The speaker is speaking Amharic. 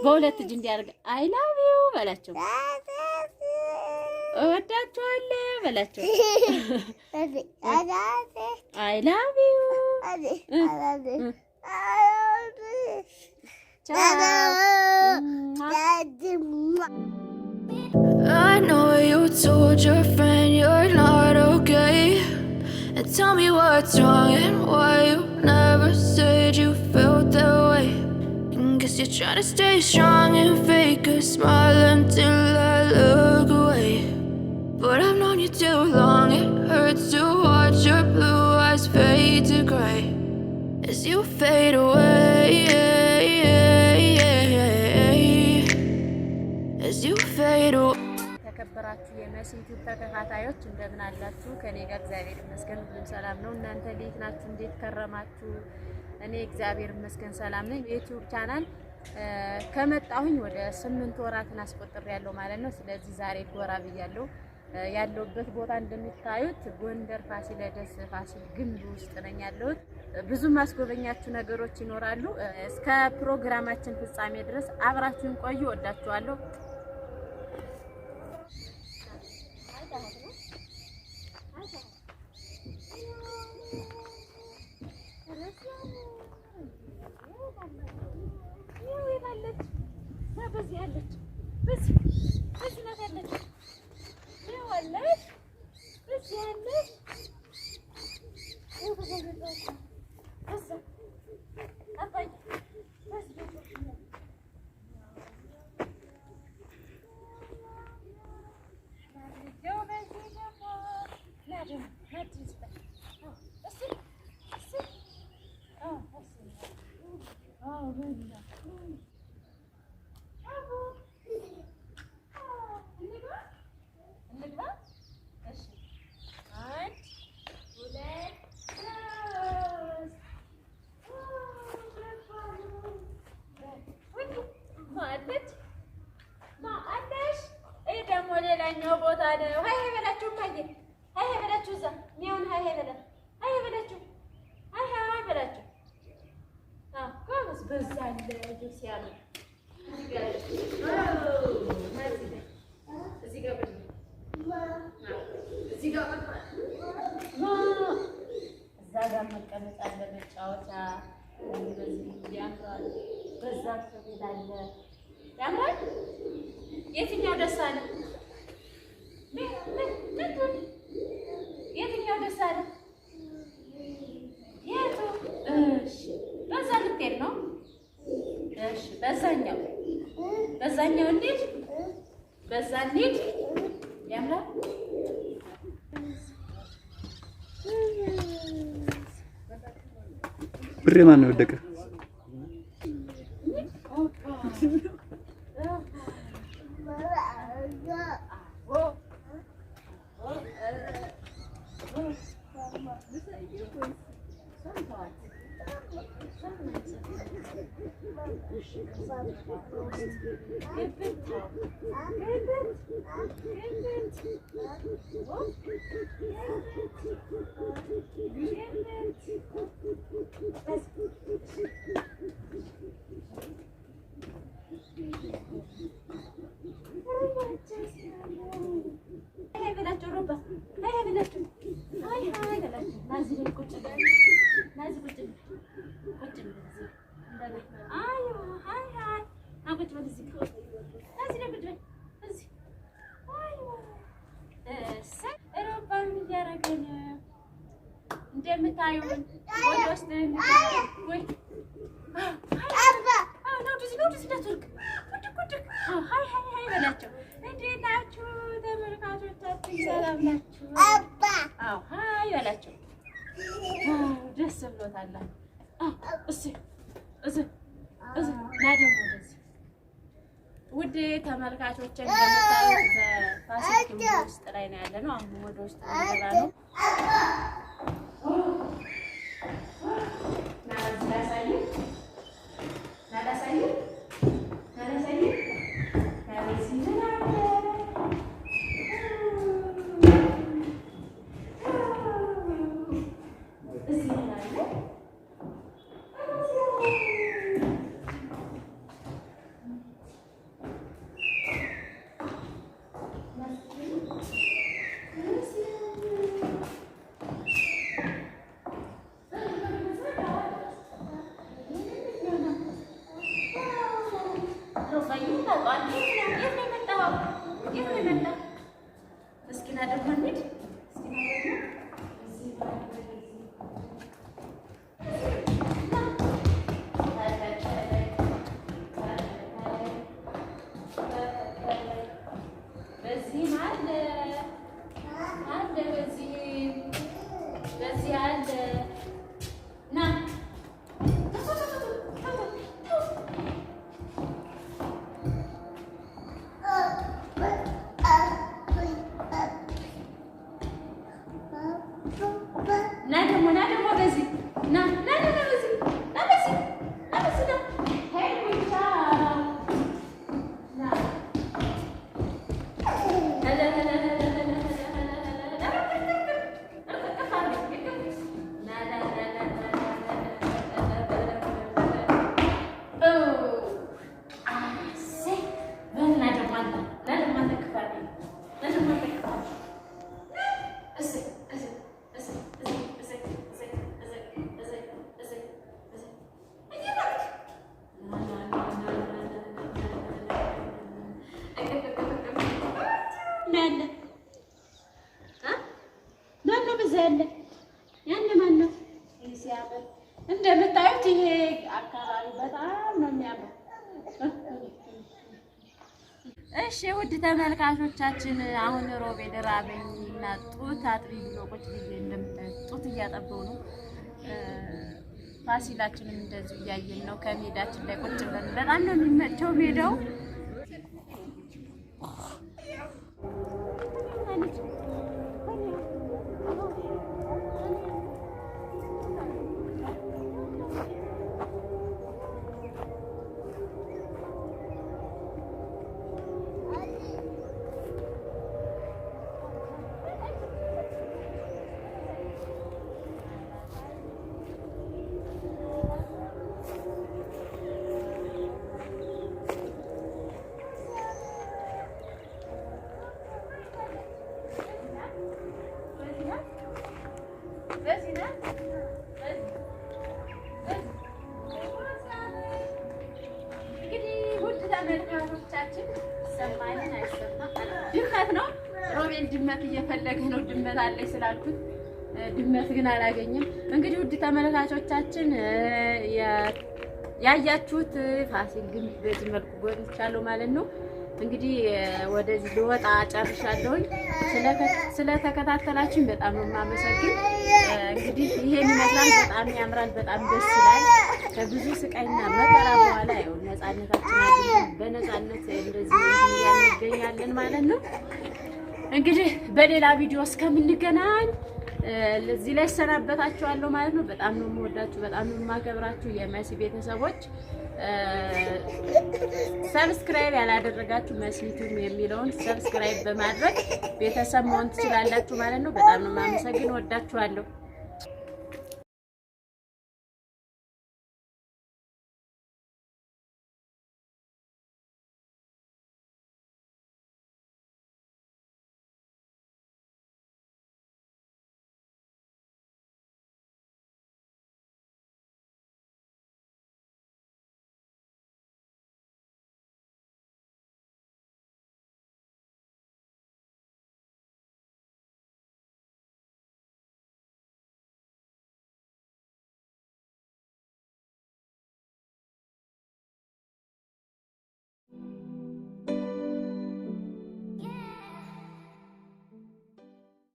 በሁለት እጅ እንዲያደርግ I love you በላቸው። እወዳችኋለሁ በላቸው። I love you። ቻው። I know you told your friend you're not okay. And tell me what's wrong and why you never said you felt that way. And guess you're trying to stay strong and fake a smile until I look away. But I've known you too long, it hurts to watch your blue eyes fade to gray as you fade away. As you fade away. የተከበራችሁ የመሲ ዩቲዩብ ተከታታዮች፣ እንደምን አላችሁ? ከኔ ጋር እግዚአብሔር ይመስገን ሁሉም ሰላም ነው። እናንተ እንዴት ናችሁ? እንዴት ከረማችሁ? እኔ እግዚአብሔር ይመስገን ሰላም ነኝ። የዩቲዩብ ቻናል ከመጣሁኝ ወደ 8 ወራትን አስቆጥሬያለሁ ማለት ነው። ስለዚህ ዛሬ ጎራ ብያለሁ። ያለሁበት ቦታ እንደሚታዩት ጎንደር ፋሲለደስ ፋሲል ግንብ ውስጥ ነኝ ያለሁት። ብዙ ማስጎበኛችሁ ነገሮች ይኖራሉ። እስከ ፕሮግራማችን ፍጻሜ ድረስ አብራችሁን ቆዩ። ወዳችኋለሁ። በዚህ ያለች፣ በዚህ በዚህ ናት ያለች፣ ይኸው አለች፣ በዚህ ያለች፣ ይኸው በዛ በዛ አባዬ በዚህ ይኸው በዚህ ደግሞ ና ደግሞ ና እድል ስጠኝ። እሺ እሺ አዎ እሺ አዎ በላ አቡ እንግባ እንግባ። እሺ፣ አንድ፣ ሁለት፣ ሶስት። ማለች ማአለሽ። ይህ ደግሞ ሌላኛው ቦታ ነው። ሀይ ሀይ በላችሁ እማዬ፣ ሀይ ሀይ በላችሁ። እዛ ሚያውን ሀይ ሀይ በላ፣ ሀይ ሀይ በላችሁ፣ ሀይ ሀይ በላችሁ። አዎ ጎበዝ። በዛ አለ ሲያምር እዚህ ጋር እዚህ ጋር እዚህ ጋር እዛ ጋር መቀመጫ አለ፣ መጫወቻ እንደዚህ ያምራል። በዛ ሰፌድ አለ፣ ያምራል። የትኛው ደስ አለ? ምን ምን ምን የትኛው ደስ አለ? የቱ? እሺ፣ በዛ ልትሄድ ነው? እሺ፣ በዛኛው በዛኛው እንሂድ፣ በዛ እንሂድ። ያምራል። ብሬ ማን ነው የወደቀ? ሀይ በላቸው ሮባ፣ ሀይ በላቸው፣ ሀይ ሀይ በላቸው። ናዚ ቁጭ በል፣ ናዚ ቁጭ በል፣ ቁጭ በል እዚህ እንደገና። አይ ሀይ ሀይ ና ቁጭ በል እዚህ ጋር፣ ናዚ ቁጭ በል እዚህ። አይዋ እሰይ፣ ሮባም እያደረገ ነው። እንደምታዩን ወደ ውስጥ ወይ ሀይ ሀይ ሀይ በላቸው። እንዴት ናችሁ ተመልካቾቻችን? ሰላም ናችሁ? አዎ ሀይ በላቸው። ደስ ብሎታል። እሺ እዚህ እዚህ ና ደግሞ ወደዚህ። ውድ ተመልካቾች፣ እንደምታዩት በፋሲል ግንብ ውስጥ ላይ ነው ያለ ነው። አሁን ወደ ውስጥ ልንገባ ነው። ና እዚህ ላሳይህ፣ ና ላሳይህ፣ ና ላሳይህ። ና በዚህ ምን አለ? እዚህ ምን አለ? የት ነው የመጣኸው? የት ነው የመጣኸው? እስኪ ና ደግሞ እንሂድ። እስኪ ና ደግሞ እዚህ በዚህም አለ አለ በዚህም በዚህ አለ ና ተው ተው ተው ተው ተው። ና ደግሞ ና ደግሞ በዚህ ና ና ና ና በዚህ ና በዚህ ና በዚህ ና ሄድ ብቻ ና ሄለ ሄለ ሄለ ሄለ ሄለ ሄለ ና ና ና ና ና እሰይ በል ና ደግሞ አንተ ና ደግሞ አንተ ክፍ አድርገኝ ና ደግሞ አንተ ክፍ አድርገኝ እሰይ እሰይ እሰይ እሰይ እሰይ እሰይ እሰይ እሰይ እሰይ እየሮጥክ ና ና ና ና ና ና ና ያለ ማነው? በዛ ያለ ያን ማነው? ይህ ሲያምር እንደምታዩት ይሄ አካባቢ በጣም ነው የሚያምረው። እሺ ውድ ተመልካቾቻችን አሁን ሮቤል ራበኝ እና ጡት አጥቢ ብሎ ቁጭ ብዬ እንደምታዩት ጡት እያጠበው ነው። ፋሲላችንም እንደዚሁ እያየን ነው። ከሜዳችን ላይ ቁጭ ብለን በጣም ነው የሚመቸው ሜዳው። እንግዲህ ውድ ተመልካቾቻችን ይሰማልን አይሰማም? ድመት ነው። ሮቤል ድመት እየፈለገ ነው። ድመት አለች ስላልኩት ድመት ግን አላገኘም። እንግዲህ ውድ ተመልካቾቻችን ያያችሁት ፋሲል ግንብ በዚህ መልኩ ጎብኝቻለሁ ማለት ነው። እንግዲህ ወደዚህ ልወጣ ጨርሻለሁኝ። ስለተከታተላችሁኝ በጣም ነው የማመሰግን። እንግዲህ ይሄን ይመስላል። በጣም ያምራል፣ በጣም ደስ ይላል። ከብዙ ስቃይና መከራ በኋላ ያው ነፃነታችን አግኝተን በነፃነት እንደዚህ እንገኛለን ማለት ነው። እንግዲህ በሌላ ቪዲዮ እስከምንገናኝ እዚህ ላይ እሰናበታችኋለሁ ማለት ነው። በጣም ነው የምወዳችሁ፣ በጣም ነው የማከብራችሁ የመሲ ቤተሰቦች። Subscribe ያላደረጋችሁ መሲ ቲዩብ የሚለውን subscribe በማድረግ ቤተሰብ መሆን ትችላላችሁ ማለት ነው። በጣም ነው የማመሰግን፣ ወዳችኋለሁ።